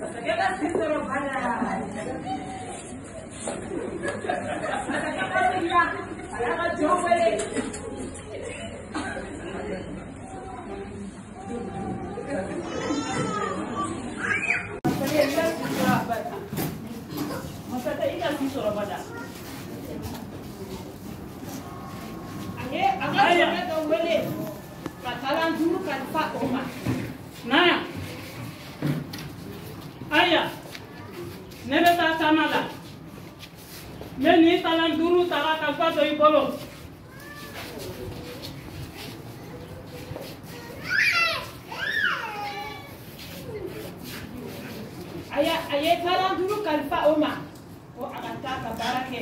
Masakɛ ka si sɔrɔ bada. Masakɛ kɔseginna, a y'a ka jɔnw wele. Masakɛ i ka si sɔrɔ bada. Masakɛ i ka si sɔrɔ bada. A ye a ka jɔnkɛ dɔ wele ka talan 5 kalifa o ma. Naya. Aya. Ne bɛ taa taama la. Ne ni talan 5 ta ka kalifa dɔ i bolo. A ye talan 5 kalifa o ma ko a ka taa ka baara kɛ.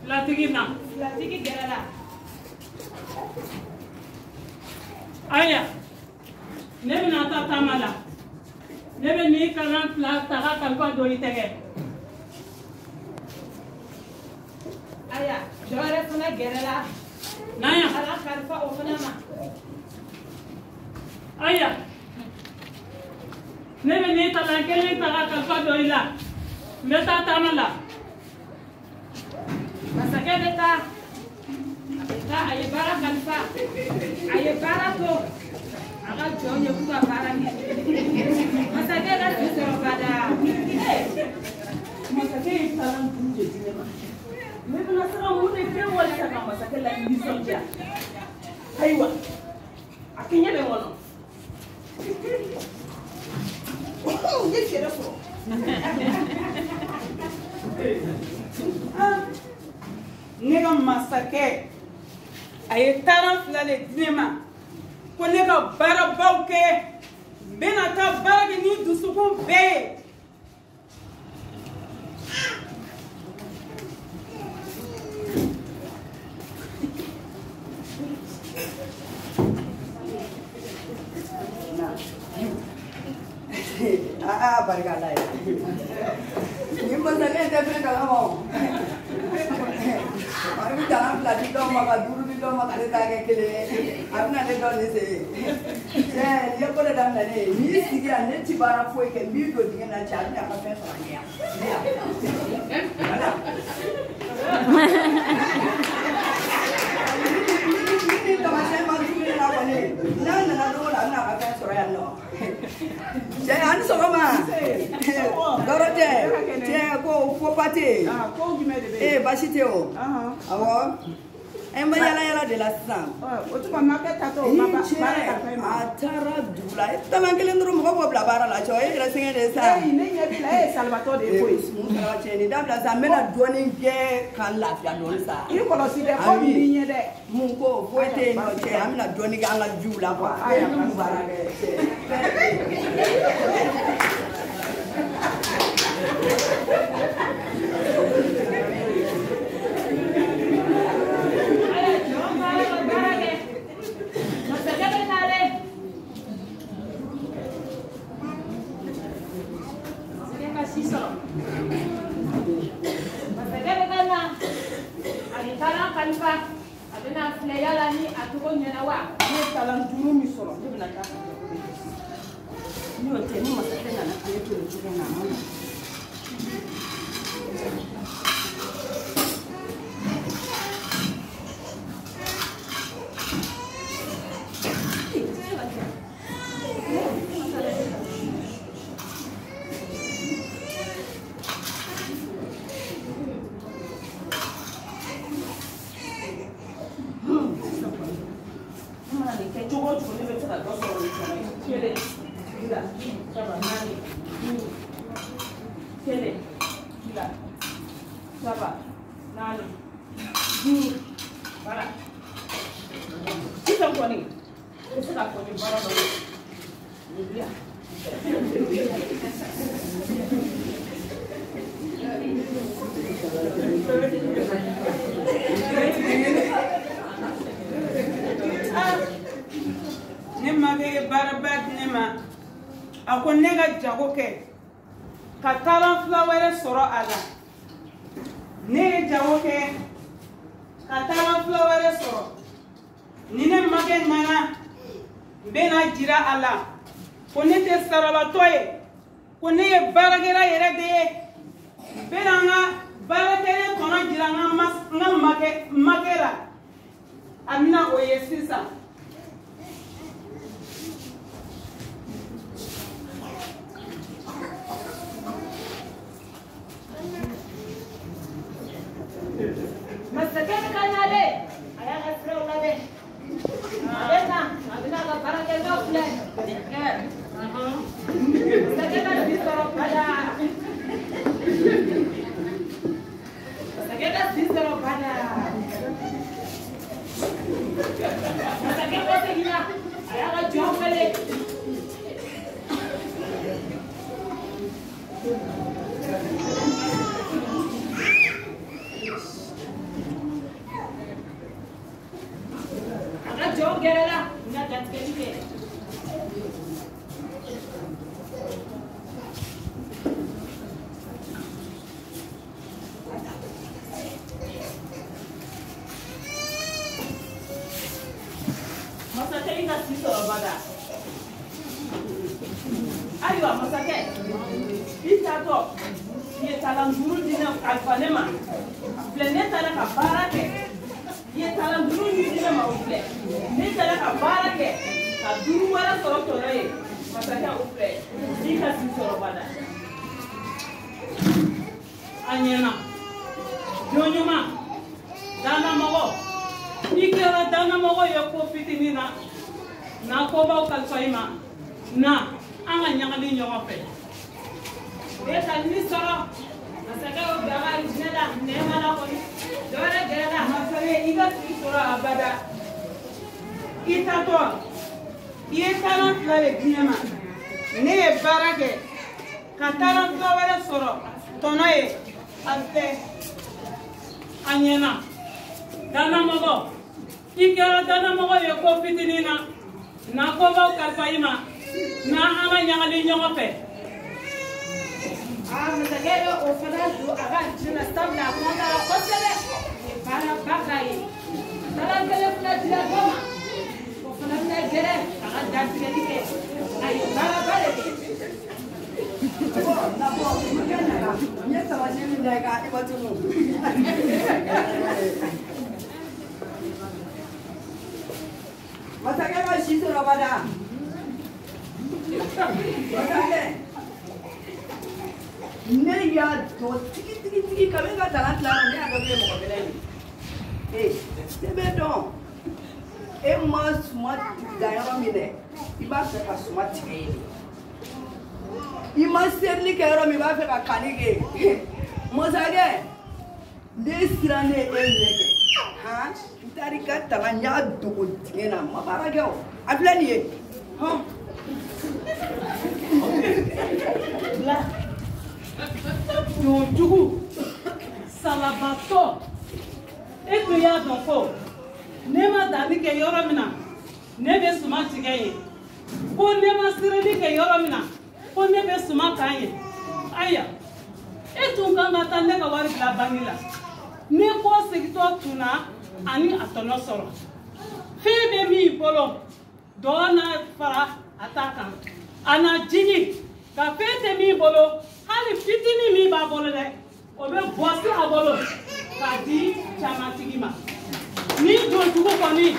Filatigi na. Filatigi gɛrɛla. Aya. Ne bɛna taa taama la. Ne bɛ nin kalan 2 ta ka kalifa dɔ i tɛgɛ. Aya, dɔ wɛrɛ fana gɛrɛla. Naya. Ala kalifa o fana ma. Aya. Ne bɛ nin talan 1 ta ka kalifa dɔ i la. N bɛ taa taama la. Masakɛ bɛ taa. A bɛ taa, a ye baara kalifa. A ye baara to a ka jɔnw ye k'u ka baara kɛ. Masakɛ ka si sɔrɔ bada. Masakɛ ye talan 5 de di ne ma. Ne bɛna se ka mun de kɛ walisa ka masakɛ la nisɔndiya? Ayiwa, a kɛɲɛ bɛ n kɔnɔ. N ye fɛɛrɛ sɔrɔ. Ne ka masakɛ a ye talan 2 de di ne ma ko ne ka baarabaw kɛ. N bɛna taa baara kɛ ni dusukun bɛɛ ye. Aa barika Ala ye. Nin masakɛ in tɛ fɛn kalama o. A bɛ talan 2 di dɔw ma ka 5 di dɔw ma ka ne ta kɛ 1 ye. A bɛna ne dɔn nin sen ye. Cɛ nin ye ko de daminɛ ne ye. N'i sigi yan ne ti baara foyi kɛ n b'i don dingɛ na cɛ a bɛna a ka fɛn sɔrɔ a ɲɛ yan. Voilà. Ni taamasiyɛn ma tunu ne la kɔni n'a nana don o don a bɛna a ka fɛn sɔrɔ yan nɔ. Cɛ a ni sɔgɔma. Tɔɔrɔ tɛ. Cɛ ko fo pa tɛ yen. Ee baasi tɛ o. Awɔ. N bɛ yala yala de la sisan. O tuma makɛ tatɔ o ma baara kalifa i ma. A taara dugu la. Talan 1 dɔrɔn mɔgɔ b'o bila baara la cɛ o ye yɛrɛ sɛgɛn de ye sa. Ee ne ɲɛ b'i la e ye salibatɔ de ye koyi. Mun saliba cɛ nin dabila sa n bɛna dɔɔnin kɛ ka n lafiya dɔɔnin sa. I kɔlɔsi dɛ ko min b'i ɲɛ dɛ. Mun ko foyi tɛ yen nɔ cɛ an bɛna dɔɔnin kɛ an ka jiw la quoi. Ayiwa baara kɛ cɛ. Aya, jɔn taara ka baara kɛ. Masakɛ bɛ nalen. Masakɛ ka si sɔrɔ. Masakɛ bɛ ka na. A ye talan kalifa. A bɛna filɛ yala ni a cogo ɲɛna wa. Ne ye talan 5 min sɔrɔ ne bɛna taa ka jago de kɛ. N'o tɛ ni masakɛ nana ka ne to nin cogo in na a ma nɔgɔn. Ne mana nin kɛ cogo o cogo ne bɛ se ka dɔ sɔrɔ nin kɔnɔ ye. 1, 2, 3, 4, 5, 1, 2, 3, 4, 5. Voilà. Sisan kɔni n bɛ se k'a fɔ n ye baara dɔ kɛ. Nin di yan. Ne makɛ ye baaraba di ne ma. A ko ne ka jago kɛ ka talan 2 wɛrɛ sɔrɔ a la. Ne ye jago kɛ ka talan 2 wɛrɛ sɔrɔ. Ni ne makɛ nana, n bɛna jira a la ko ne tɛ sarabatɔ ye, ko ne ye baarakɛla yɛrɛ de ye. N bɛna n ka baarakɛlen tɔnɔ jira n ka makɛ la. A bɛna o ye sisan. Masakɛ bɛ ka nalen, a y'a ka siraw labɛn. A bɛ na, a bɛna a ka baarakɛlaw filɛ. Masakɛ ka si sɔrɔ bada. Masakɛ ka si sɔrɔ bada. Masakɛ kɔseginna, a y'a ka jɔn wele. A ka jɔnw gɛrɛla, u na dantigɛli kɛ. Masakɛ i ka si sɔrɔ bada. Ayiwa masakɛ, i taatɔ i ye talan 5 di ne kalifa ne ma. A filɛ, ne taara ka baara kɛ. I ye talan 5 min di ne ma, o filɛ. Ne taara ka baara kɛ ka 5 wɛrɛ sɔrɔ tɔnɔ ye. Masakɛ, o filɛ, i ka si sɔrɔ bada. A ɲɛna. Don ɲuman, dannamɔgɔ, n'i kɛra dannamɔgɔ ye ko fitinin na, na kobaw kalifa i ma, na an ka ɲagali ɲɔgɔn fɛ. U ye talini sɔrɔ, masakɛ y'o bila a ka alijinɛ la, nɛɛma la kɔni. Dɔ wɛrɛ gɛrɛla. Masakɛ, i ka si sɔrɔ abada. I taatɔ, i ye talan 2 de di ne ma. Ne ye baara kɛ ka talan 2 wɛrɛ sɔrɔ tɔnɔ ye. A filɛ. A ɲɛna. Dannamɔgɔ, i kɛra dannamɔgɔ ye ko fitinin na, na kobaw kalifa i ma, na an ka ɲagali ɲɔgɔn fɛ. Aa, masakɛ ye o fana don a ka alijinɛ la, sabula a kɔntara kosɛbɛ. U ye baaraba k'a ye. Talan 1 fana dira dɔ ma, o fana bɛna gɛrɛ a ka dantigɛli kɛ. A ye baaraba de kɛ. Nabɔ, makɛ nana, n ye tamasiyɛn min da i kan, i ma tunu. Masakɛ ma si sɔrɔ bada. Masakɛ, ne y'a dɔn tigi tigi tigi kabini n ka talan tilara, ne y'a dɔn k'e ye mɔgɔ gɛlɛn ye. Ee, ne bɛ dɔn. E ma suma dan yɔrɔ min dɛ, i b'a fɛ ka suma tigɛ yen de. I ma serili kɛ yɔrɔ min, i b'a fɛ ka kanni kɛ yen. Masakɛ, ne sirannen e ɲɛ kɛ. Han, n taara i ka talan, n y'a dogo dingɛ na, n ma baara kɛ o. A filɛ nin ye. Hɔn. Bila. Don jugu, salabatɔ, e tun y'a dɔn ko ne ma danni kɛ yɔrɔ min na, ne bɛ suman tigɛ yen. Ko ne ma sirili kɛ yɔrɔ min na, ko ne bɛ suman kan yen. Ayiwa, e tun kan ka taa ne ka wari bila banki la. Ni ko segintɔ tunna ani a tɔnɔ sɔrɔ. Fɛn bɛ min bolo, dɔ na fara a ta kan. A na jigi ka fɛn tɛ min bolo, hali fitinin min b'a bolo dɛ, o bɛ bɔsi a bolo k'a di camantigi ma. Ni donjugu kɔni